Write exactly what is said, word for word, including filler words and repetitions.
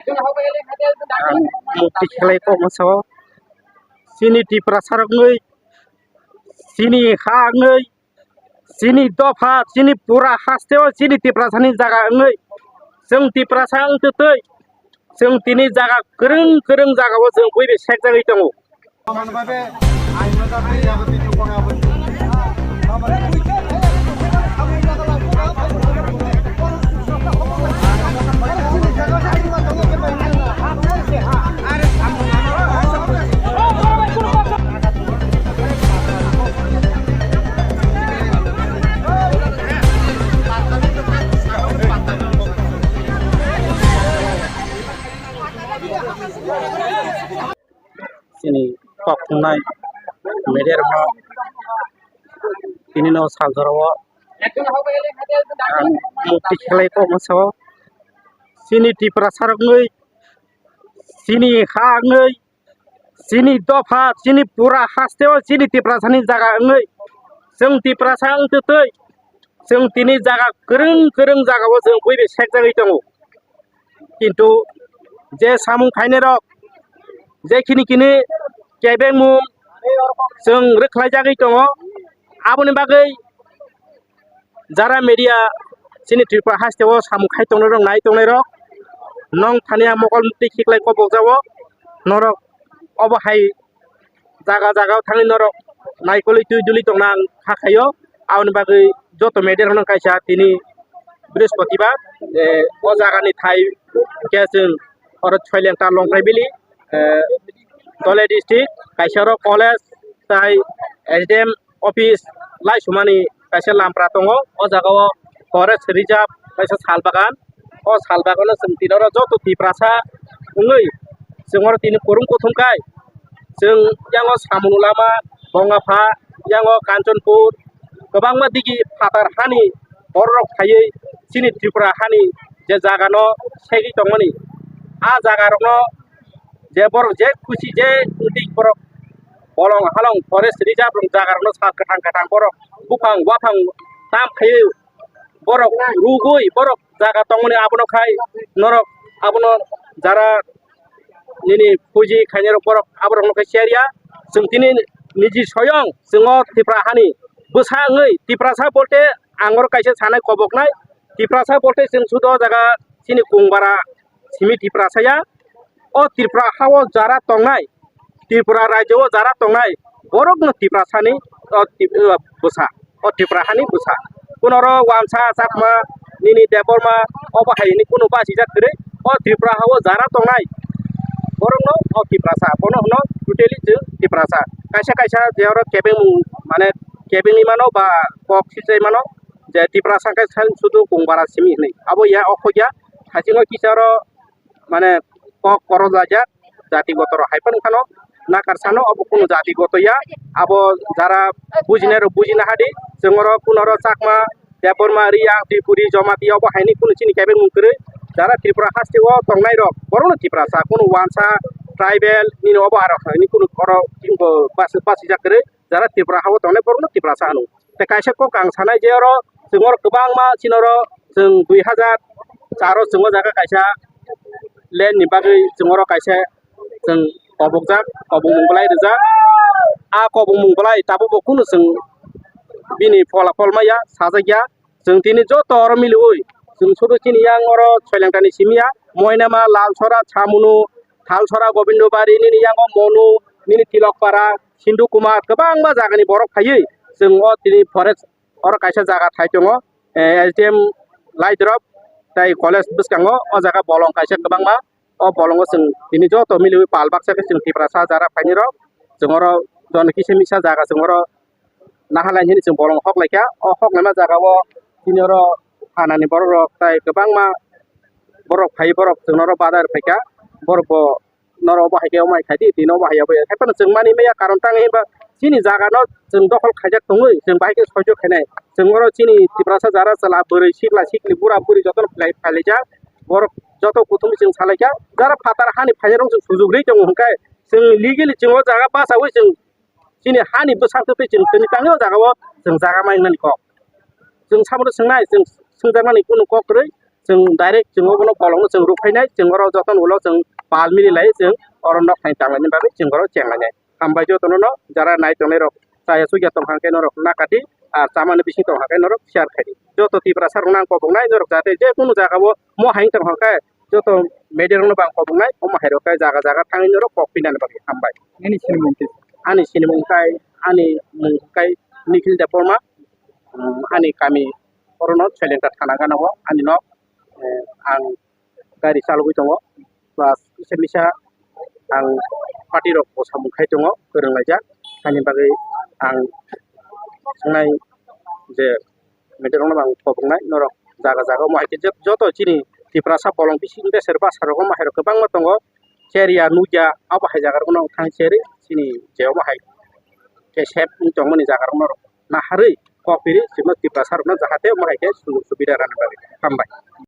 Ang mukti khlai kok masa o. Chini Tiprasa rokni, chini ha wngwi, chini dopha, chini pura haste o chini Tiprasani jaga wngwi. Chwng Tiprasa wngtwi twi, chwng tini jaga kwrwng kwrwng jaga o chwng buibai sekjagwi tongo. Chini kok thumnai media rokno tini no sal jora o ang mukti khlai kok masa o. Chini Tiprasa rokni, chini ha wngwi, chini dopha, chini pura haste o chini Tiprasani jaga wngwi. Chwng Tiprasa wngtwi twi, chwng tini jaga kwrwng kwrwng jaga o chwng buibai sekjagwi tongo. Kintu je samung khainai rok, je khini khini kebengmung chwng rwkhlaijagwi tongo, aboni bagwi jara media chini Tripura haste o samung khai tongnai rok, nai tongnai rok, nong thani a mokol mukti khiklai kobok jabo norok obo hai jaga jaga o thangwi norok naikolwi twi duli tongna ang kha khaio. Aboni bagwi joto media rokno kaisa tini Brihaspatibar, eh, o jagani thai hwnkhe chwng oro Soilengta Longkai Valley, eh, Dhalai district, kaisa oro college tai S D M office laisumani kaisa lampra tongo. O jaga o forest reserve kaisa sal bagan. O sal bagano chwng tini oro joto Tiprasa wngwi chwng oro tini kwrwng kuthum kai chwng yango Samung Lama, Bongapha, yango Kanchanpur, kwbangma digi phatar hani bororok phaiwi chini Tripura hani je jagano segwi tongmani, a jagarokno je borok je khusi je wngtwi borok bolong halong forest reserve rok jagarokno sal kwthang kwthang borok buphang waphang tam khaiwi borok rugwi borok jaga tongmani abono khai norok abono jara nini puji khainai rok borok aborokno khe share ya. Chwng tini niji soyong chwng o Tipra hani bwsa wngwi Tiprasa bolte ang oro kaisa sanai koboknai. Tiprasa bolte chwng sudo o jaga chini kung bara simi Tiprasa ya. O Tripura ha o jara tongnai, Tripura rajyo o jara tongnai borokno Tiprasani o Tip-, o bwsa, o Tripura hani bwsa. Kunoro Wansa, Chakma, nini Debbarma, obo hai hwnwi kunu bachijak kwrwi. O Tripura ha o jara tongnai borokno o Tiprasa, bono hwno totally chwng Tiprasa. Kaisa kaisa je oro kebengmung, mane kebengwi mano ba kok sijai mano je Tiprasa khe sudu kung bara simi hwnwi. Abo ya, o khokya, haisingo kisa oro mane kok korojlajak jatigoto rok hai phano phano nakar sano, obo kunu jatigoto ya. Abo jara bujinai rok bujina hadi, chwng oro kunu oro Chakma, Debbarma, Riyang, Tripuri, Jomati obo haini kunu chini kebengmung kwrwi. Jara Tripura haste o tongnai rok borokno Tiprasa, kunu Wansa, tribal nini obo aro haini kunu oro bas-, basijak kwrwi. Jara Tripura ha o tongnai borokno Tiprasa hwno. Tei kaisa kok ang sanai je oro chwng oro kwbangma chini oro chwng dui hazar char o chwng o jaga kaisa land ni bagwi chwng oro kaisa chwng kobokjak, kobokmung belai rijak. A kobokmung belai tabukbo kunu chwng bini pholapol maya sajakya. Chwng tini joto oro miliwi chwng sudu chini yang oro Soilengta ni simi ya, Moinama, Lalsora, Chamunu, Thalsora, Gobindobari, nini yango Monu, nini Tilokpara, Sindhu Kumar, kwbangma jagani borok phaiwi chwng o tini forest oro kaisa jaga thai tongo, eh, S D M Laidrop tei college bwskango o jaga bolong kaisa kwbangma. O bolongo chwng tini joto miliwi pal baksa khe chwng Tiprasa jara phaini rok chwng oro jon kisa misa jaga chwng oro naharlai hwnwi chwng bolong hok laikha. O hok laima jaga o tini oro thanani borok rok tei kwbangma borok phai borok chwng oro badar phaikha. Borok bo norok obo hai khe omo hai khai di, tini obo hai obo hai phano chwng mani maya karon tang hwnba chini jaga no chwng dokhol khaijak tongwi chwng bahai khe soijo khainai. Chwng oro chini Tiprasa jara chwla bwrwi sikla sikli bura buri jotono phai phailaijak. Borok joto kuthumwi chwng salaikha. Jara phatar hani phainairok chwng sujuk rwi tongo hwnkhe chwng legally chwng o jaga bachaui chwng chini hani bwsakhe twi chwng tini tangwi o jaga o chwng jaga mangnani kok. Chwng sabono swngnai, chwng swngjaknani kunu kok kwrwi. chwng direct chwng obono bolongno chwng rwphainai, chwng oro jotono ulo chwng pal mili lai chwng oro nok thani tanglaini bagwi chwng oro chenglainai. Hambai jotono no jara nai tongnai rok, chaya chukya tong hwnkhe norok nakati, ar chamani bising tong hwnkhe norok share khaidi. Joto Tiprasa rokno ang koboknai norok jate je kunu jaga o mo hai tong hwnkhe joto media rokno bo ang koboknai, omo hai rok khe jaga jaga thangwi norok kok pinani bagwi hambai. Nini sinimung khe? Ani sinimung khai, ani mung khai Nikhil Debbarma, um, ani kami orono Sailengta thana gana o ani nok, eh, ang gari chalogwi tongo, plus kisa misa ang party rok bo samung khai tongo, kwrwng laijak, haini bagwi ang sanai je media rokno ang koboknai norok jaga jaga omo hai khe je-, joto chini Tiprasa bolong bising beser bwsa rok omo hai rok kwbangma tongo, cherya nukya abo hai jaga rokno thang cherwi chini je omo hai khe sep wng tongmani jaga rokno naharwi kok piri chwngno Tiprasa rokno jahate omo hai khe sujok subida rwna bagwi. Hambai.